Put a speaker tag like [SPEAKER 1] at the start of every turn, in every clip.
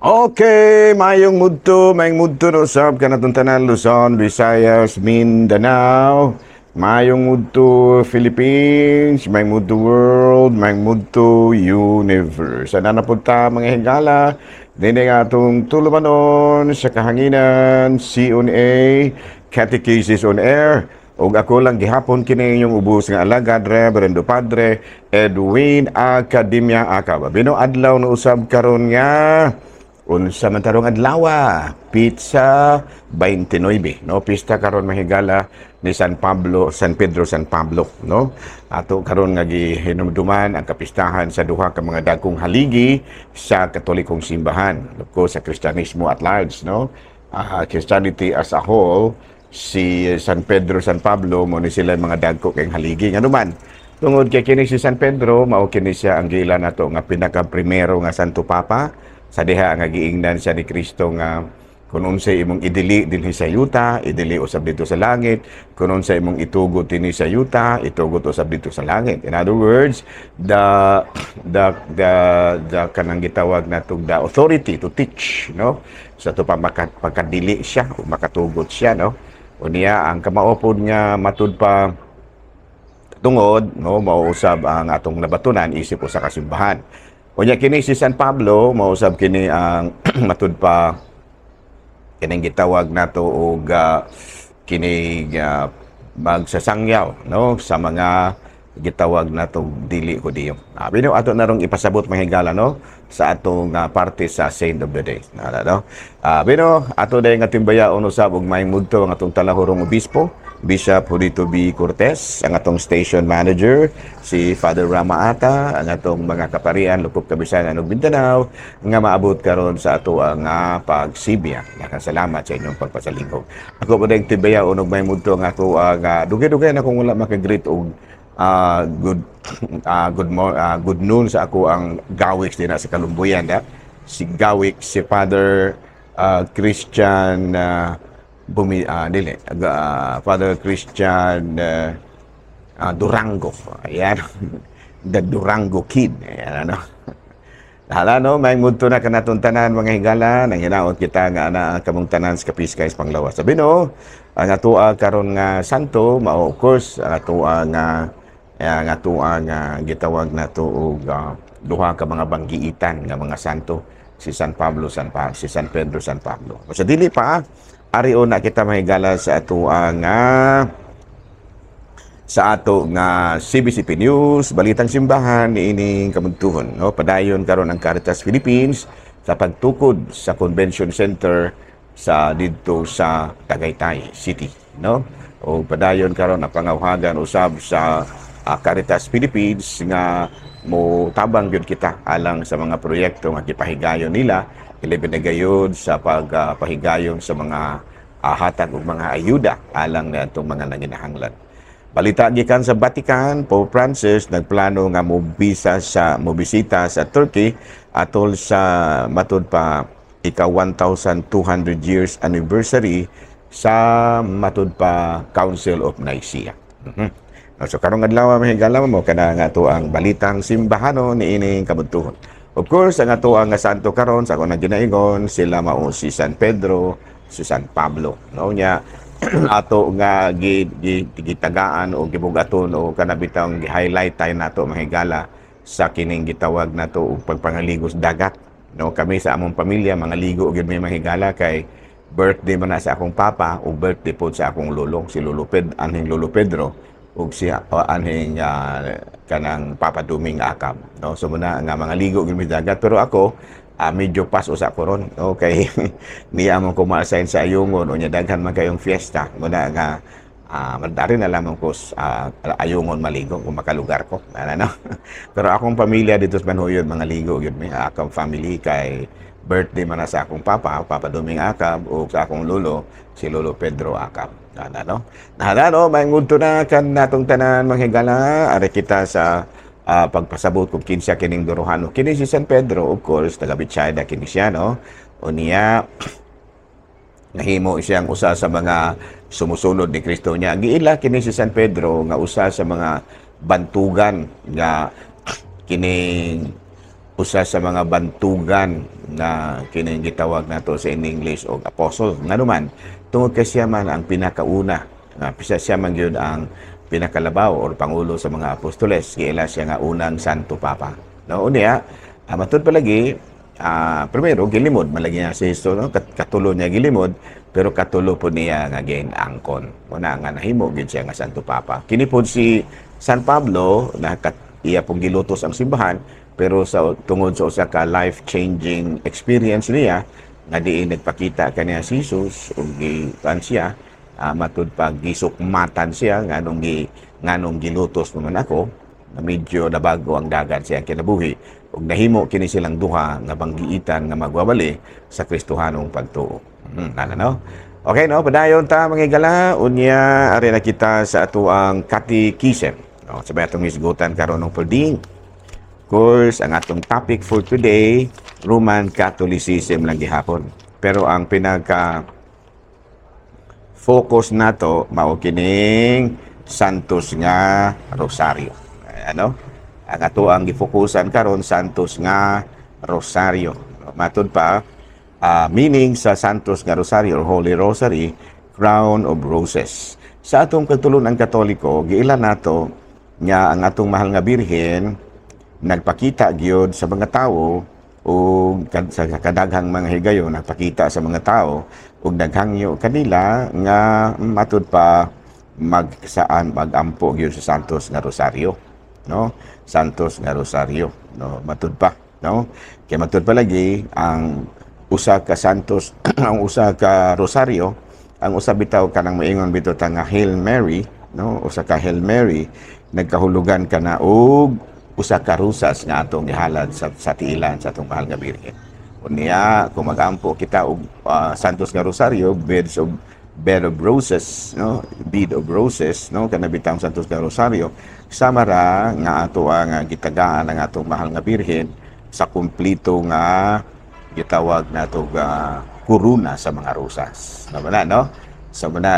[SPEAKER 1] Okay, mayong mudto no usab kanatong tanan, Luzon, Visayas, Mindanao, mayong mudto Philippines, mayong mudto world, mayong mudto universe. Ana na punta, mga higala, dini nga atong tulumanon sa kahanginan, C on A, Catechesis on Air. Ug ako lang gihapon kini inyong ubos nga alagad, Reverendo Padre Edwin Academia Acaba. Bino adlaw na usab karon nga unsa man tarong adlaw? Petsa 29, no? Pista karon, mahigala, ni San Pablo, San Pedro, San Pablo, no? Ato karon nga gihinumduman ang kapistahan sa duha ka mga dagkong haligi sa Katolikong simbahan, of course sa Kristiyanismo at large, no? Christianity as a whole, si San Pedro, San Pablo mo ni sila mga dagko kay haligi. Ngano man? Tungod kay kini si San Pedro mao kini siya ang giila nato nga pinaka primero nga Santo Papa sa diha nga giingnan siya ni Kristo nga kung unsay imong idili dinhi sa yuta, idili usab dito sa langit. Kung unsay imong itugot dinhi sa yuta, itugot usab dito sa langit. In other words, the kanang gitawag natong the authority to teach, no? Sa to pa maka, pagkadili siya o makatugot siya, no? Unya ang kamao pod nga matud pa tungod, no, mauusab ang atong nabatunan isip usa ka simbahan. Unya kini si San Pablo mausab kini ang matud pa kining gitawag nato og kini magsasangyaw, no, sa mga gitawag nato dili Hudiyo. Bino ato narong ipasabot, mga higala, no, sa atong parte sa Saint of the Day. Nala, no? Bino ato day nga timbayaon usab og maayong mudto ang atong talahurong obispo, Bishop Julito B. Cortez, ang atong station manager, si Father Rama Ata, ang atong mga kaparian, lukop Kabisayan ug Mindanao, nga maabot karon sa ato ang pagsibya. Nakasalamat sa inyong pagpasalingkog. Ako po dayong timbayaon og maayong mudto ang ako ang dugay-dugay na kung wala makagreet og good noon sa ako ang gawix din sa Kalumbuyan da. Si gawix si Father Christian Bumi dili Father Christian Durango. Ayan. The Durango Kid. Ayan, ano. Hala, no, may mudto na kanatong tanan, mga higala, nang hinaot kita nga ana kamong tanan sa kapiskay sa panglawas. Sabi no, ang atoa karon nga santo, mao of course ang atoa nga ang atoa nga gitawag nato og duha ka mga banggiitan nga mga santo, si San Pablo, si San Pedro, San Pablo. Sa dili pa, ari na kita, mahigala, sa atoa nga sa ato nga CBCP News, Balitang Simbahan niining kamuntuhon, no? Padayon karon ang Caritas Philippines sa pagtukod sa convention center sa didto sa Tagaytay City, no? O padayon karon ang pangawhagan usab sa Caritas Philippines nga mo tabang gyud kita alang sa mga proyekto nga gipahigayon nila, ilabi na gayud sa pagpahigayon sa mga hatag og mga ayuda alang niadtong mga nanginahanglan. Balita gikan sa Vatican, Pope Francis nagplano nga mobisita sa Turkey atol sa matud pa ika 1200 years anniversary sa matud pa Council of Nicaea. So karong adlaw, mga higala, mo kana nga ato ang balitang simbahano niining kabuntuhon. Of course, ang ato ang santo karon sa akong ginaingon, sila mao si San Pedro, si San Pablo. No, nya ato nga gi, gi, gitagaan o gibugaton o kanabitang gi-highlight tayo nato, mga higala, sa kining gitawag nato og pagpangaligos dagat, no? Kami sa among pamilya mga ligo gyud mi, mga higala, kay birthday man na sa akong papa o birthday pod sa akong lolo, si Lolo Ped anhing Lolo Pedro ug si anhing kanang Papa Duming Akab, no? So muna nga mga ligo gyud mi dagat, pero ako medyo pas usa ko ron, okay. Niya mo ko ma-assign sa Ayungon o nya daghan man kayong fiesta muna nga mandari na lamang ko Ayungon maligo kung makalugar ko ano, no? Pero akong pamilya dito sa Manhuyod mga ligo gyud mi, akong family, kay birthday man na sa akong papa, Papa Duming Akab, o sa akong lolo, si Lolo Pedro Akab. Ana, no? Nahala, no, may ngunto na kan natong tanan, mga higala, ari kita sa pagpasabot kung kinsa kining Duruhano. Kini si San Pedro, of course, taga Betsaida kini siya, no? Unya nahimo siyang usa sa mga sumusunod ni Kristo niya. Giila kini si San Pedro nga usa sa mga bantugan nga kining usa sa mga usa sa mga bantugan na kining gitawag nato sa in English og apostle. Ngano man, tungod kay siya man ang pinakauna nga siya, siya man gyud ang pinakalabaw or pangulo sa mga apostoles. Giila siya nga unang Santo Papa, no? Unya, matud palagi, primero gilimod man lagi niya si Hesus, no? Katulo niya gilimod, pero katulo po niya nga gin-angkon. Muna nga nahimo gyud siya nga Santo Papa. Kini pod si San Pablo na iya pong gilutos ang simbahan, pero sa tungod sa usa ka life-changing experience niya nga diin nagpakita kaniya si Jesus ug gikan siya, matud pa gisukmatan siya nganong gilutos naman ako, na medyo nabago ang dagan siyang kinabuhi ug nahimo kini silang duha nga banggiitan nga magwawali sa Kristohanong pagtuo. Nana, no? Okay, no, padayon ta, mga higala. Unya, ari na kita sa atoang catechism. No, sabay atong hisgutan karon ng Palding. Of course, ang atong topic for today, Roman Catholicism lang gihapon. Pero ang pinaka focus nato mao kining Santos nga Rosario. Ano? Ang ato ang gifokusan karon, Santos nga Rosario. Matud pa, meaning sa Santos nga Rosario or Holy Rosary, crown of roses. Sa atong katulon-ang Katoliko, giila nato nga ang atong mahal nga Birhen nagpakita gyud sa mga tawo o sa kadaghang mga higayon nagpakita sa mga tao ug naghangyo kanila nga matud pa magsaan magampo gyud sa Santos nga Rosario, no? Santos nga Rosario, no? Matud pa, no, kay matud pa lagi ang usa ka santos, ang usa ka rosaryo, ang usa bitaw kanang maingon bitaw ta nga Hail Mary, no? Usa ka Hail Mary nagkahulugan kana og usa ka rosas nga atong gihalad sa tiilan sa atong mahal nga Birhen. Unya kung magampo kita og Santos nga Rosario, beds of bed of roses, no? Bed of roses, no? Kana bitang Santos nga Rosario sama ra nga ato ang gitagaan ang atong mahal nga Birhen sa kumplito nga gitawag nato nga korona sa mga rosas. Tama na, no? Sa so, nga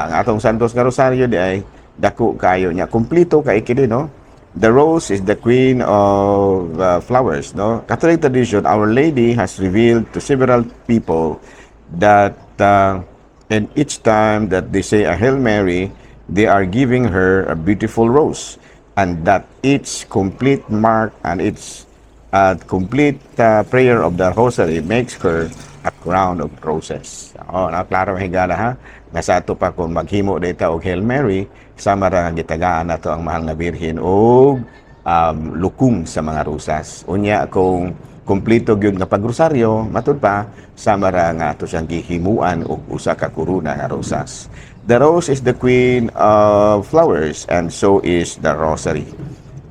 [SPEAKER 1] ang atong Santos nga Rosario di ay dako kayo niya. Kumplito kay kini, no? The rose is the queen of flowers, no? Catholic tradition, Our Lady has revealed to several people that and each time that they say a Hail Mary, they are giving her a beautiful rose, and that each complete mark and its complete prayer of the rosary makes her a crown of roses. Oh, na klaro, higala, ha. Nga sa ato pa kung maghimo data og Hail Mary, sama ra nga gitagaan nato ang mahal nga Birhen og lukong sa mga rosas. Unya kung kumpleto gyud nga pagrosaryo, matud pa sama ra nga ato siyang gihimuan og usa ka korona nga rosas. The rose is the queen of flowers, and so is the rosary.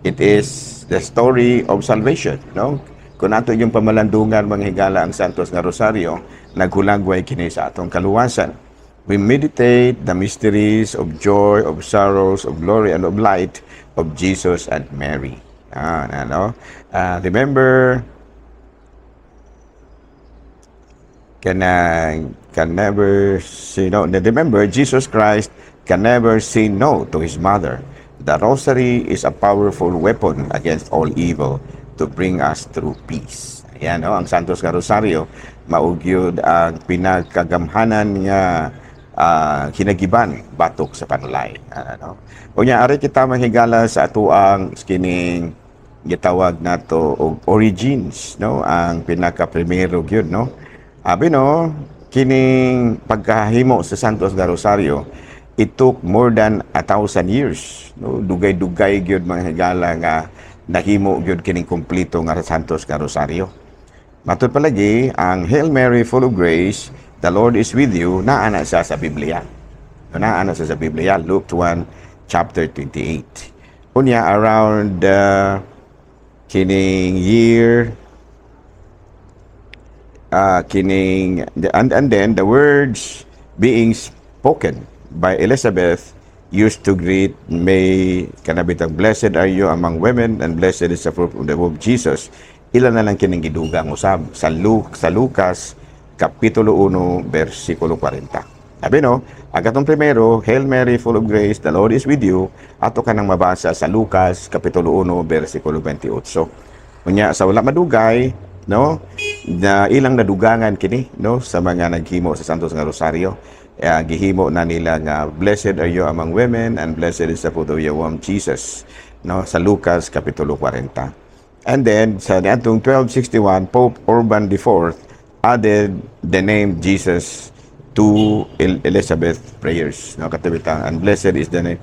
[SPEAKER 1] It is the story of salvation, no? Kung ato yung pamalandungan, mga higala, ang Santos nga Rosario, naghulagway kini sa atong kaluwasan. We meditate the mysteries of joy, of sorrows, of glory, and of light of Jesus and Mary. Ano? Remember, can never say no. Remember, Jesus Christ can never say no to his mother. The rosary is a powerful weapon against all evil to bring us through peace. Ayan, no? Ang Santos nga Rosario, mao gyud ang pinagkagamhanan nga hinagiban batok sa panulay. Ano? Unya, ari kita, mahigala, sa atuang kining gitawag nato og origins, no? Ang pinaka primero gyud, no? Abi, no, kining pagkahimo sa Santos nga Rosario, it took more than 1,000 years, no? Dugay-dugay gyud, mga higala, nga nahimo gyud kining kumpleto nga Santos nga Rosario. Matud palagi, ang "Hail Mary, full of grace, the Lord is with you," naa na siya sa Biblia. Naa na siya sa Biblia, Luke 1, chapter 28. Unya, around kining year, kining, and then the words being spoken by Elizabeth used to greet May, kanabitang "Blessed are you among women and blessed is the fruit of the womb of Jesus," ila na lang kining gidugang usab sa Lucas kapitulo 1 bersikulo 40. Sabi, no, ang katong primero, "Hail Mary, full of grace, the Lord is with you," ato ka nang mabasa sa Lucas kapitulo 1 bersikulo 28. Unya sa wala madugay, no, na ilang nadugangan kini, no, sa mga naghimo sa Santos nga Rosario. Gihimo na nila nga "Blessed are you among women and blessed is the fruit of your womb, Jesus," no, sa Lucas kapitulo 40. And then sa niadtong 1261, Pope Urban IV added the name Jesus to Elizabeth prayers, no, katawitang "And blessed is the name,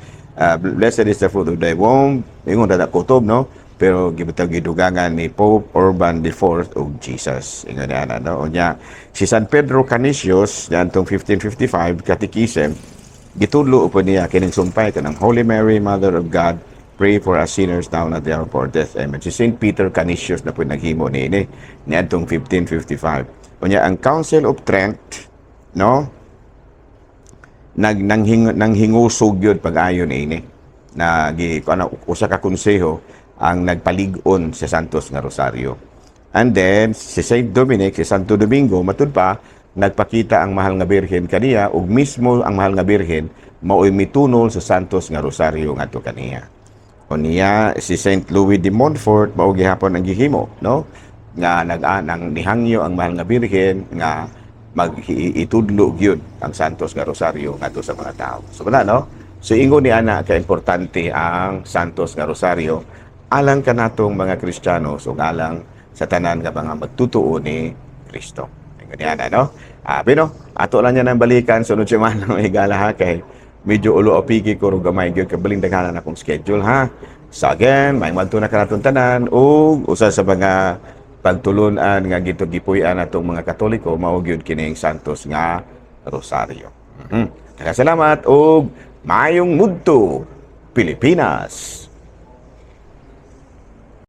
[SPEAKER 1] blessed is the fruit of thy womb." Ingon ra kutob, no, pero gibutang gidugangan ni Pope Urban IV og Jesus, ingon niya, no. Unya si San Pedro Canisius niadtong 1555, catechism, gitudlo po niya kining sumpay kanang "Holy Mary, Mother of God, pray for us sinners, now and at the hour of our death. Amen." Si Saint Peter Canisius na po naghimo niini niadtong 1555. Unya ang Council of Trent, no, nag nanghing nanghingusog yun pag-ayon ini na gi ano, usa ka konseho ang nagpalig-on sa Santos nga Rosario. And then si Saint Dominic, si Santo Domingo, matud pa nagpakita ang Mahal nga Birhen kaniya ug mismo ang Mahal nga Birhen mao'y mitunol sa Santos nga Rosario ngadto kaniya. Unya si Saint Louis de Montfort, mao gihapon ang gihimo, no, nga nag-anang nihangyo ang Mahal nga Birhen nga mag-itudlo gyud ang Santos nga Rosario ngadto sa mga tao. So wala, no? So ingon ni ana ka importante ang Santos nga Rosario alang kanatong mga Kristiyano, so alang sa tanan nga mga magtutuo ni Kristo. Ingon ni ana, no? Ah, pero ato lang niya nang balikan sunod semana, mga higala, ha, kay medyo ulo apigi ko ro gamay gyud kabalin daghanan akong schedule, ha. So again, may madto na kanatong tanan ug usa sa mga pagtulunan nga gitugipuy-an atong mga Katoliko mao gyud kining Santos nga Rosario. Salamat ug maayong mudto, Pilipinas.